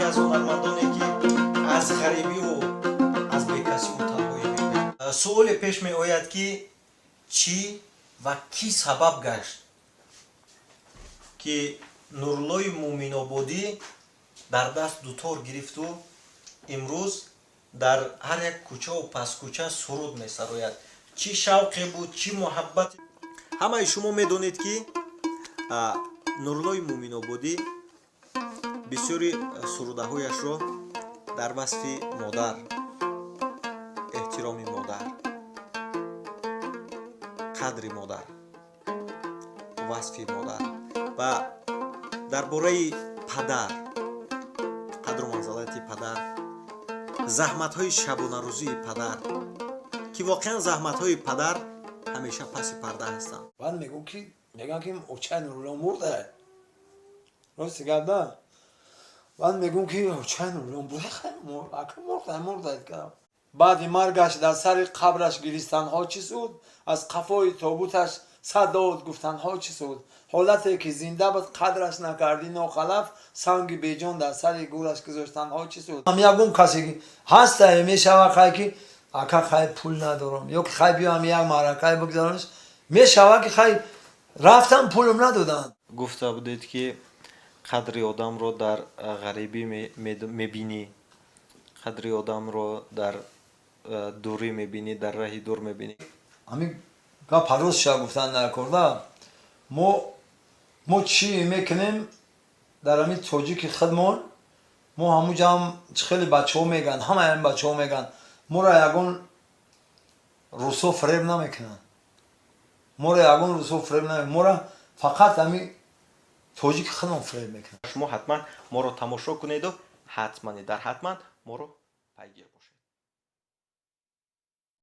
Яке аз ҳунармандоне, ки аз ғарибиву аз бекасиву танҳоӣ мегӯяд. Суоле пеш меояд, ки чӣ ва кӣ сабаб гашт, ки Нуруллои Муъминободӣ дар даст дутор гирифту имрӯз дар ҳар як кӯчаву паскӯча суруд месарояд? Чӣ шавқе буд, чӣ муҳаббат? Ҳамаи шумо медонед, ки Нуруллои Муъминободӣ бисёри сурудаҳояшро дар васфи модар, эҳтироми модар, қадри модар, васфи модар ва дар бораи падар, қадру манзалати падар, заҳматҳои шабонарӯзии падар, ки воқеан заҳматҳои падар ҳамеша паси парда ҳастанд. Баъд мегӯ, ки мегӯям, ки очаи Нурулло мурда. Рости гап да. Баъд мегӯм, ки очаи Нурулло мурда, ака мурда, мурда. Баъди маргаш дар сари қабраш гиристанҳо чӣ суд, аз қафои тобуташ сад дод гуфтанҳо чӣ суд? Ҳолате ки зинда буд, қадраш накардӣ, нохалаф, санги беҷон дар сари гӯраш гузоштанҳо чӣ суд? Ҳам ягон касе ҳаста, мешава, хай, ки ака, хай, пул надорам, ё ки хай, биёам, як маъракае бигзарониш, мешава, ки хай, рафтам, пулм надоданд. Гуфта будед, ки қадри одамро дар ғарибӣ мебинӣ, қадри одамро дар дурӣ мебинӣ, дар раҳи дур мебинӣ. Ҳамин гап ҳарозша гуфтан накорда. Мо чӣ мекунем дар ҳамин тоҷики худмон? Мо ҳамуҷам хеле бачаҳо мегӯянд, ҳамаи ҳамин бачаҳо мегӯянд, моро ягон русо фиреб намекунанд, моро ягон русо фиреб намекунанд, моро фақат ҳамин тоҷики худмон фиреб мекунанд. Шумо ҳатман моро тамошо кунеду ҳатман дар ҳатман моро пайгир бошед.